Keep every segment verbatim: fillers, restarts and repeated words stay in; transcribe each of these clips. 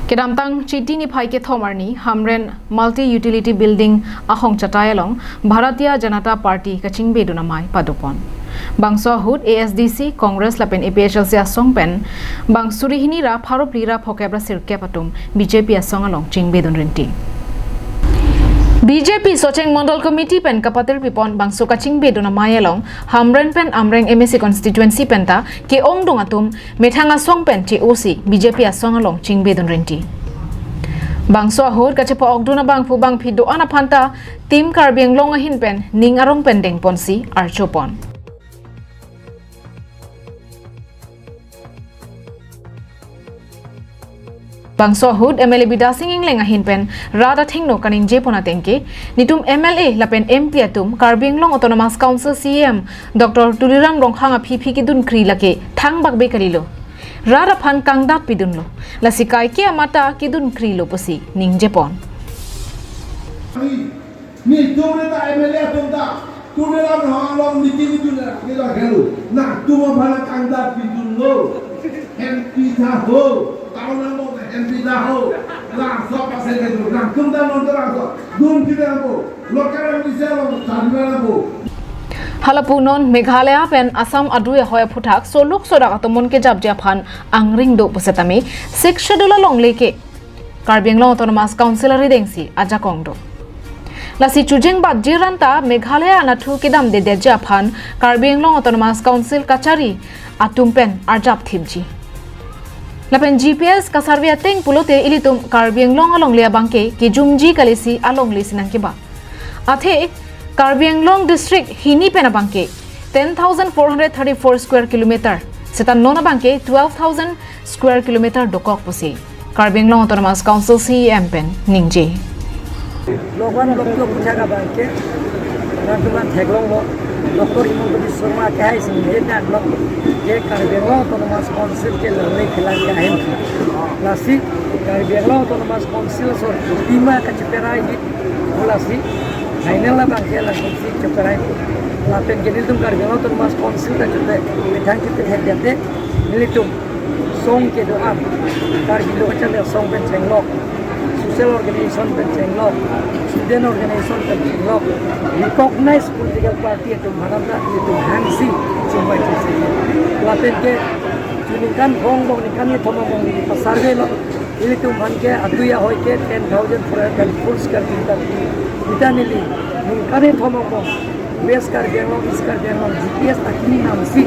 Kedamtang Chiti niphai kethom arni Hamren Multi Utility Building ahong chatai along Bharatiya Janata Party kachingbedun amei padopon. Bangso ahut A S D C, Congress lapen A P H L C asong pen bang suri hini ra pharo phli ra phokep ra sirkep atum B J P asong along chingbedun rinti. B J P Socheng Mandal Committee pen kapatir pipon bangso kachingbedun amei along Hamren pen Amreng M A C constituency penta ke-ongdung atum methang asong pen che-osi B J P asong along chingbedun rinti. Bangso ahut kachepa-okdun abangphu bangphi do-an aphanta Team Karbi Anglong ahin pen ning arong pen dengponsi archopon. Bangso ahut M L A Bidya Sing Engleng ahin pen rat athengno kaningjepon ateng ke, nitum M L A lapen M P atum Karbi Anglong Autonomous Council C E M Doctor Tuliram Ronghang aphi aphi kedunkri lake thangbak be kalilo. Rat aphan kangdat pidunlo. Lasi kaike amat ta kedunkrilo pusi ningjepon. Netum neta M L A atum ta, Tuliram Ronghang along meeting itu na, kita kelu. Nangtum aphan kangdat pidunlo. Hempi tha ho, tahu namo hempi tha ho. Langsung pasal itu, nangtum ta nonton langsung. Dun kita nangko, lokal yang bisa lo, tadi mana po. Halapu non Meghalaya pen Assam adui ahoi aphuthak soluk sodak atomon kejapji aphan angring do pusetame, Sixth Schedule alongle ke Karbi Anglong Autonomous Council aridengsi ajakong do. Lasi chujeng batji ranta Meghalaya anatthu kedamdedetji aphan Karbi Anglong Autonomous Council kachari atum pen arjap thipji. Lapen G P S kasurvey ateng pulote ilitum Karbi Anglong alongle abangke kejumji kalisi alongle si nangkeba. Athe Karbi Anglong district hini pen abangke ten thousand four hundred thirty-four square kilometer, seta non abangke twelve thousand square kilometer dokok pusi Karbi Anglong Autonomous Council C E M pen ningje. Logan lokyo pucha ka bangke, nangtuman theklonglo, Doctor Himanta Biswa Sarma kehai sing ningje nanglo, je Karbi Anglong Autonomous Council ke lale kelang ke ahem. Lasi Karbi Anglong Autonomous Council sor tima kachiperai di, lasi final abangke la kunsi chiperai. Lapen ke nelitum Karbi Anglong Autonomous Council ta chute, methang chute hek jate, nelitum song kedo-an, Karbi Lo Kacharli Asong pen chenglok, social organization pen chenglok, student organization pen chenglok, recognized political party atum aphan ta nelitum hangsi chumbai chisi. Lapen ke chu ningkan kethom angbong, ningkan kethom angbong neli pasurveylo, ilitum aphan ke adui ahoi ke ten thousand four hundred thirty-four square kilometer. Seta neli ningkan kethom angbong West Karbi Anglong, East Karbi Anglong, G P S akimi namsi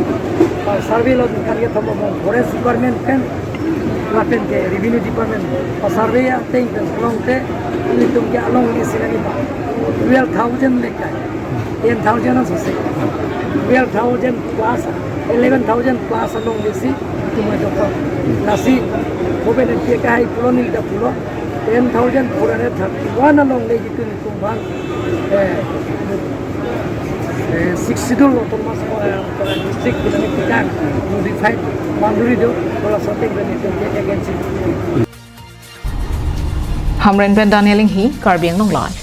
pasurveylo, ningkan kethom angbong Forest Department pen lapen ke Revenue Department pasurvey ateng pen along te, ilitum ke alongle si nangkeba twelve thousand le kai, ten thousand asose, twelve thousand plus, eleven thousand plus alongle si itum ajakong. Lasi kobe ne pia kahai pulo neli ta pulo, ten thousand four hundred thirty-one alongle itum itum aphan, eh, eh, Sixth Schedule Autonomous, eh, district binani pikan modified boundary do, kalau something benefit against it. Hamren pen Daniel Inghi, Karbi Anglong Live.